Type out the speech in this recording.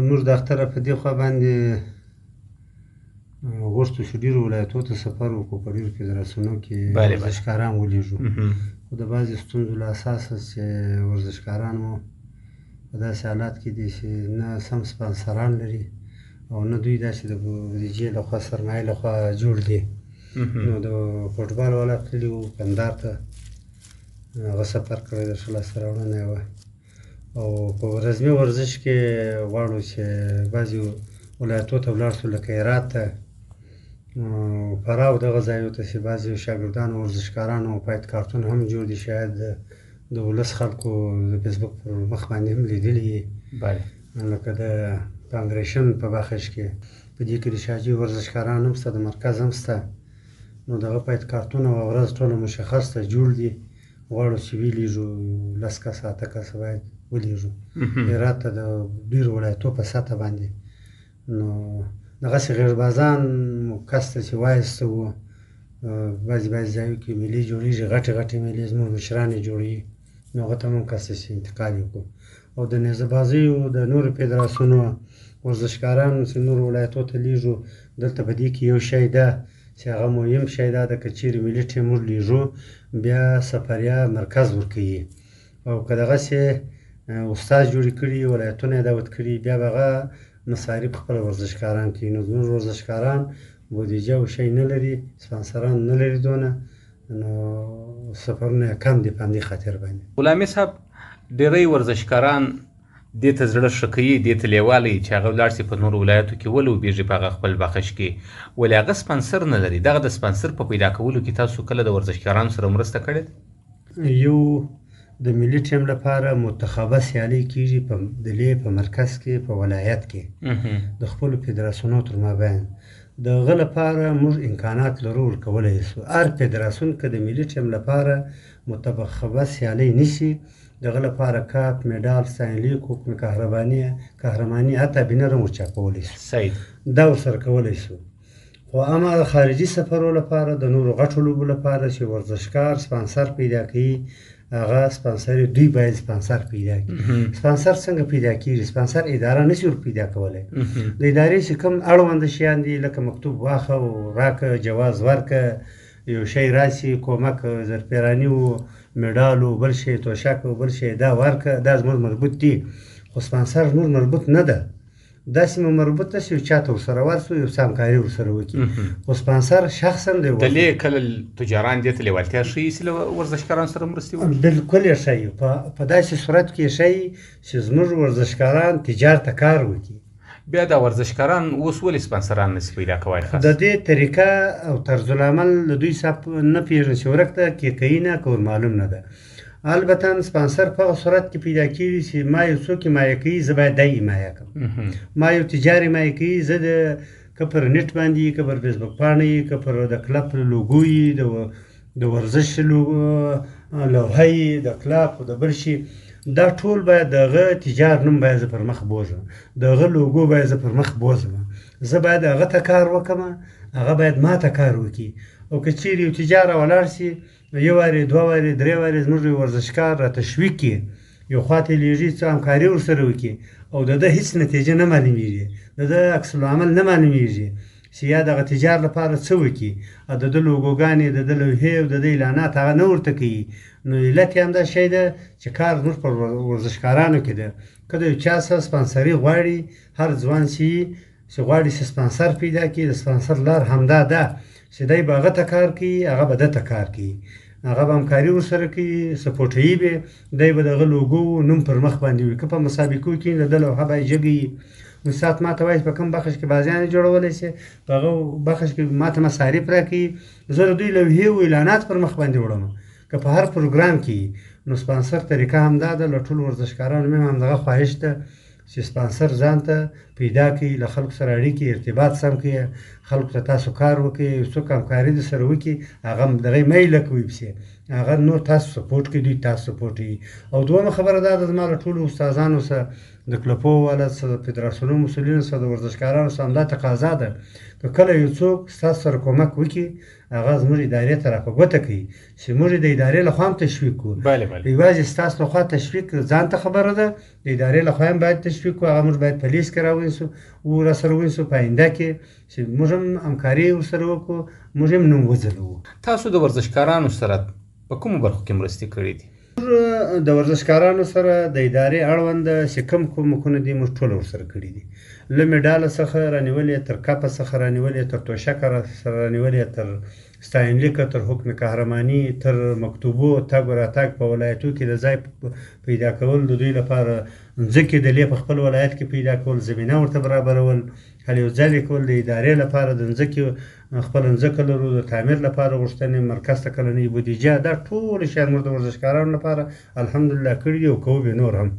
موږ د اختره په دې خوا باندې غوښتو چې ډېرو ولایتو ته سفر وکړو، په ډېرو فدراسیونو کې ورزشکاران ولیږو، خو د بعضې ستونزو له اساسه چې ورزشکاران مو په داسې حالات کې دي چې نه سم سپانسران لري او نه دوی داسې د بودیجې لخوا، سرمایې لخوا جوړ دي. نو د فوټبال والا تللي وو کندهار ته، هغه سفر کړی د ښه لاسته راوړنه یې وه. او په رزمي ورزش کې غواړو چې بعضې ولایتو ته ولاړ شو، لکه هرات ته، فراه او دغه ځایو ته، چې بعضې شاګردانو ورزشکارانو پایت کارتونه هم جوړ دي، شاید د ولس خلکو د فیسبوک پر مخ باندې هم لیدلي یې. لکه د پانګریشن په بخش کې، په دې کې د شاجي ورزشکاران هم شته، د مرکز هم شته. نو دغه پایت کارتونه او ورځ ټوله مشخص ته جوړ دي، غواړو چې ولیږو، 10 کسه 8 کسه باید ولیږو هرات ته د ډېرو ولایتو په سطح باندې. نو دغسې غیربازان کس ته چې وایسته وو، بعضې بعضې ځایو کې ملي جوړېږي، غټې غټې ملي زموږ مشران یې جوړوي، نو هغه ته هم کس ته چې انتقال یې وکړو. او د نیزه بازیو د نورو فدراسیونو ورزشکاران چې نورو ولایتو ته لیږو، دلته په دې کې یو شی ده چې هغه مهم شی دا ده، که چیرې ملي ټیم موږ لیږو بیا سفریا مرکز ورکوي، او که دغسې استاد جوړې کړي، ولایتونه یې دعوت کړي، بیا به هغه مصارف خپل ورزشکاران کوي. نو زموږ ورزشکاران بودیجه او شی نه لري، سپانسران نه لري دونه، نو سفرونه یې کم دي په همدې خاطر باندې. غلامي صاحب، ډېری ورزشکاران دې ته زړه ښه کوي، دې ته لېواله وي چې هغه ولاړ شي په نورو ولایاتو کې ولوبېږي په هغه خپل بخش کې، ولې هغه سپانسر نه لري. دغه د سپانسر په پیدا کولو کې تاسو کله د ورزشکارانو سره مرسته کړې ده؟ یو د ملي ټیم لپاره منتخبه سیالۍ کېږي په د لې په مرکز کې، په ولایت کې، د خپلو فدراسیونو تر مابین. د هغه لپاره موږ امکانات لرو، ورکولی شو. هر فدراسیون که د ملي ټیم لپاره منتخبه سیالۍ نیسي، د هغه لپاره کاپ، مډال، ستاینلیک، حکم قهرماني، حتی بینر هم ورچاپولی شو. دا ورسره کولی شو. خو اما د خارجي سفرو لپاره، د نورو غټو لوبو لپاره چې ورزشکار سپانسر پیدا کوي، هغه سپانسر دوی باید سپانسر پیدا کړي. سپانسر څنګه پیدا کیږي؟ سپانسر اداره نشي ور پیدا کولی. د ادارې چې کوم اړوند شیان دي، لکه مکتوب واخه او راکه، جواز ورکه، یو شی راسي، کومک زرپیراني و، مډال و، بل شی، توشک و، بل شی، دا ورکه، دا زموږ مربوط دي. خو سپانسر زموږ مربوط نه ده. داسې مو مربوط ده چې یو چا ته ورسره ورسو، یو څه همکاري ورسره وکړي. خو سپانسر شخصاً دی د لې کله تجاران دې ته لېوالتیا ښيي چې له ورزشکارانو سره مرستې وکړي؟ بالکل یې ښيي. په داسې صورت کې یې ښيي چې زموږ ورزشکاران تجار ته کار وکړي. بیا دا ورزشکاران اوس ولې سپانسران نشي پیدا کوی؟ خاص د دې طریقه او طرزالعمل د دوی صاحب نه پېژني چې ورک ده کې کوي نه، که ور معلوم نه ده. البته سپانسر په هغه صورت کې پیدا کېږي چې ما یو څوک حمایه کوي، زه باید دی حمایه کړم. ما یو تجار حمایه کوي، زه د که پر نېټ باندې، که پر فیسبوک پاڼه یي، که پر د کلب لوګو یي، د ورزش لوحه یي، د کلب د بل شي، دا ټول باید د هغه تجار نوم باید زه پر مخ بوزم، د هغه لوګو باید زه پر مخ بوزم، زه باید هغه ته کار وکړم، هغه باید ما ته کار وکړي. او که چیرې یو تجار راولاړ شي، یو وارې، دوه وارې، درې وارې زموږ یو ورزشکار را تشویق کړي، یو خوا ته یې لېږي، څه همکاري ورسره وکړي، او د ده هېڅ نتیجه نه معلومیږي، د ده عکس العمل نه معلومیږي چې یا دغه تجار لپاره څه وکړي، او د ده لوګوګانې، د ده لوحې او د ده اعلانات هغه نه ورته کوي. نو علت یې همدا شی ده چې کار زموږ پر ورزشکارانو کې ده. که د یو چا سره سپانسري غواړي، هر ځوان چې غواړي چې سپانسر پیدا کړي، د سپانسر لار همدا ده چې دی به هغه ته کار کوي، هغه به ده ته کار کوي، هغه به همکاري ورسره کوي، سپورټوي به، دی به د هغه لوګو نوم پر مخ باندې وي. که په مسابقو کې د ده لوحه باید جګه وي. استاد ما ته وایي په کوم بخش کې بازیانې جوړولی شي، په هغه بخش کې ما ته مصارف راکوي، زه د دوی لوحې او اعلانات پر مخ باندې وړم. که په هر پروګرام کې نو سپانسر طریقه همدا ده. له ټولو ورزشکارانو مې هم همدغه خواهش ده چې سپانسر ځان ته پیدا کړي، له خلکو سره اړیکې ارتباط سم کړي، خلکو ته تاسو کار وکړي، یو څوک همکاري در سره وکړي، هغه هم دغه مه ایله کوئ پسې، هغه نور تاسو سپورټ کړي، دوی تاسو سپورټ کوي. او دویمه خبره دا ده، زما له ټولو استادانو سره د کلپو والا څخه، د فدراسیونو مسؤلینو څخه، د ورزشکارانو څخه همدا تقاضا ده، که کله یو څوک ستاسو سره کومک وکړي، هغه زموږ ادارې ته را په ګوته کوي چې موږ د ادارې له خوا هم تشویق کړو. بله بله. یوازې ستاسو له خوا تشویق ځان ته خبره ده، د ادارې له خوا هم باید تشویق کړو. هغه موږ باید په لیست کې راونیسو او را سره ونیسو په آینده کې چې موږ هم همکاري ورسره وکړو، موږ هم نوم وځلوو. تاسو د ورزشکارانو سره په کومو برخو کې مرستې کړې دي؟ موږ د ورزشکارانو سره د ادارې اړوند چې کوم کومکونه دي، موږ ټول ورسره کړي دي. له مډاله څخه رانیولې تر کپه څخه رانیولې تر توشکه سره رانیولې تر ستاینلیکه، تر حکم قهرماني، تر مکتوبو تګ و راتګ، په ولایتو کې د ځای پیدا کول، د دوی لپاره مځکې د لې په خپل ولایت کې پیدا کول، زمینه ورته برابرول، هلې ځلې کول، د ادارې لپاره د مځکې خپله مځکه لرو، د تعمیر لپاره غوښتنې، مرکز ته کلنۍ بودیجه، دا ټول شیان موږ د ورزشکارانو لپاره الحمدلله کړي دي او کوو به نور هم.